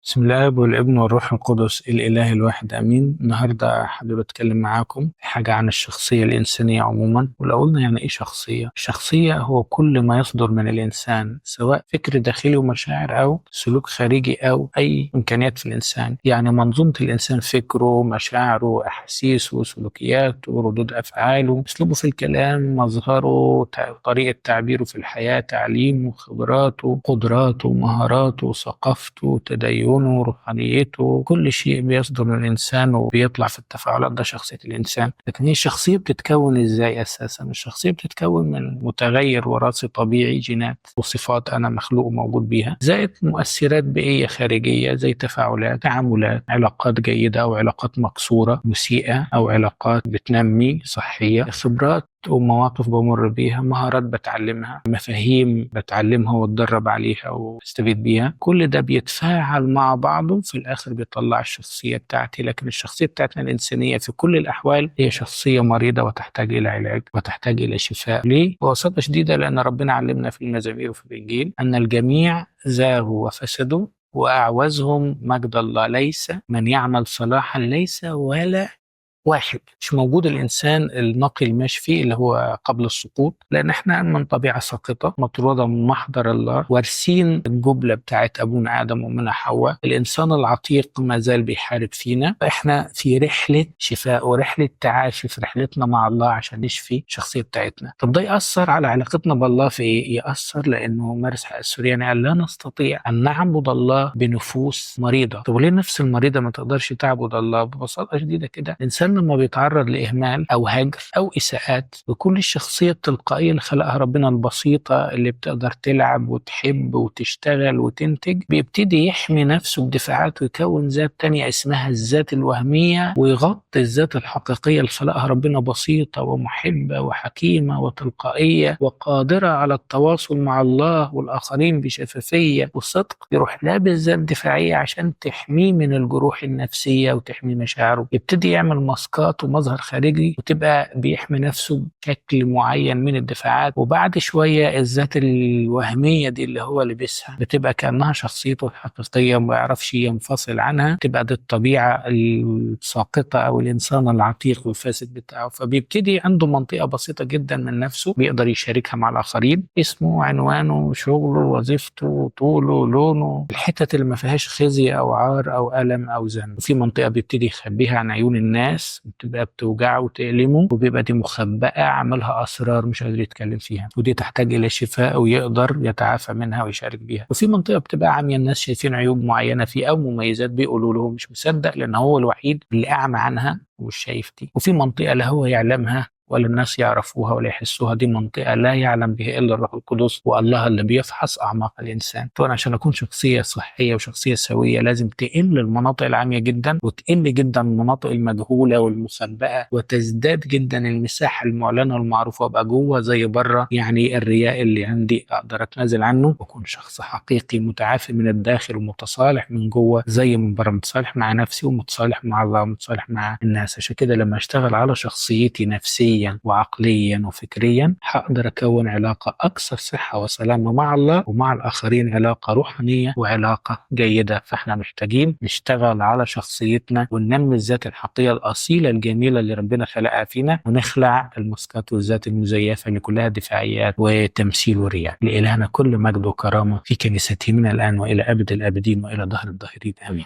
بسم الله والابن والروح القدس الإله الواحد آمين. النهاردة حابب أتكلم معاكم حاجة عن الشخصية الإنسانية عموما. ولو قلنا يعني إيه شخصية؟ الشخصية هو كل ما يصدر من الإنسان، سواء فكر داخلي ومشاعر أو سلوك خارجي أو أي إمكانيات في الإنسان. يعني منظومة الإنسان، فكره، مشاعره، أحاسيسه، سلوكياته، ردود أفعاله، أسلوبه في الكلام، مظهره، طريقة تعبيره في الحياة، تعليمه، خبراته، قدراته، مهاراته، ثقافته، تدينه، روحانيته، كل شيء بيصدر من الإنسان وبيطلع في التفاعلات، ده شخصية الإنسان. لكن هي الشخصية بتتكون إزاي أساسا؟ الشخصية بتتكون من متغير وراثي طبيعي، جينات وصفات أنا مخلوق وموجود بيها، زائد مؤثرات بيئية خارجية زي تفاعلات، تعاملات، علاقات جيدة أو علاقات مكسورة مسيئة أو علاقات بتنمي صحية، خبرات ومواقف بمر بيها، مهارات بتعلمها، مفاهيم بتعلمها واتدرب عليها واستفيد بيها. كل ده بيتفاعل مع بعضه في الآخر بيطلع الشخصية بتاعتي. لكن الشخصية بتاعتنا الإنسانية في كل الأحوال هي شخصية مريضة وتحتاج إلى علاج وتحتاج إلى شفاء. ليه؟ ببساطة شديدة لأن ربنا علمنا في المزامير وفي الإنجيل أن الجميع زاغوا وفسدوا وأعوزهم مجد الله، ليس من يعمل صلاحا ليس ولا واحد. مش موجود الإنسان النقي المشفي اللي هو قبل السقوط، لأن احنا من طبيعة ساقطة مطرودة من محضر الله، وارثين الجبلة بتاعت أبونا آدم وأمنا حواء. الإنسان العتيق ما زال بيحارب فينا. احنا في رحلة شفاء ورحلة تعافي في رحلتنا مع الله عشان نشفي الشخصية بتاعتنا. طب ده يأثر على علاقتنا بالله في إيه؟ يأثر لأنه مارس حق السورياني قال لا نستطيع أن نعبد الله بنفوس مريضة. طب وليه النفس المريضة ما تقدرش تعبد الله؟ ببساطة شديدة كده الإنسان لما بيتعرض لإهمال أو هجر أو إساءات، بكل الشخصية التلقائية اللي خلقها ربنا البسيطة اللي بتقدر تلعب وتحب وتشتغل وتنتج، بيبتدي يحمي نفسه بدفاعات ويكون ذات تانية اسمها الذات الوهمية، ويغطي الذات الحقيقية اللي خلقها ربنا بسيطة ومحبة وحكيمة وتلقائية وقادرة على التواصل مع الله والآخرين بشفافية وصدق. يروح لابس ذات دفاعية عشان تحميه من الجروح النفسية وتحمي مشاعره. يبتدي يعمل ماسكات ومظهر خارجي وتبقى بيحمي نفسه بشكل معين من الدفاعات. وبعد شوية الذات الوهمية دي اللي هو لبسها بتبقى كأنها شخصيته الحقيقية وما يعرفش ينفصل عنها، تبقى دي الطبيعة الساقطة أو الإنسان العتيق والفاسد بتاعه. فبيبتدي عنده منطقة بسيطة جدا من نفسه بيقدر يشاركها مع الآخرين، اسمه، عنوانه، شغله، وظيفته، طوله، لونه، الحتت اللي ما فيهاش خزي أو عار أو ألم أو ذنب. وفي منطقة بيبتدي يخبيها عن عيون الناس، بتبقى بتوجعه وتألمه، وبيبقى دي مخبأة عاملها أسرار مش قادر يتكلم فيها، ودي تحتاج إلى شفاء ويقدر يتعافى منها ويشارك بيها. وفي منطقة بتبقى عامية، الناس شايفين عيوب معينة فيه أو مميزات بيقولوا له مش مصدق لأن هو الوحيد اللي أعمى عنها ومش شايف دي. وفي منطقة لا هو يعلمها ولا الناس يعرفوها ولا يحسوها، دي منطقة لا يعلم بها إلا الروح القدس والله اللي بيفحص أعماق الإنسان. طبعا عشان أكون شخصية صحية وشخصية سوية لازم تقل المناطق العامية جدا، وتقل جدا المناطق المجهولة والمخبأة، وتزداد جدا المساحة المعلنة والمعروفة، وأبقى جوه زي بره. يعني الرياء اللي عندي أقدر أتنازل عنه وأكون شخص حقيقي متعافي من الداخل ومتصالح من جوه زي من بره، متصالح مع نفسي ومتصالح مع الله ومتصالح مع الناس. عشان كده لما أشتغل على شخصيتي نفسيا وعقليا وفكريا هقدر أكون علاقة أكثر صحة وسلامة مع الله ومع الآخرين، علاقة روحانية وعلاقة جيدة. فإحنا محتاجين نشتغل على شخصيتنا وننمي الذات الحقيقية الأصيلة الجميلة اللي ربنا خلقها فينا، ونخلع الماسكات والذات المزيفة اللي كلها دفاعيات وتمثيل ورياء. لإلهنا كل مجد وكرامة في كنيسته من الآن وإلى أبد الآبدين وإلى دهر الداهرين، آمين.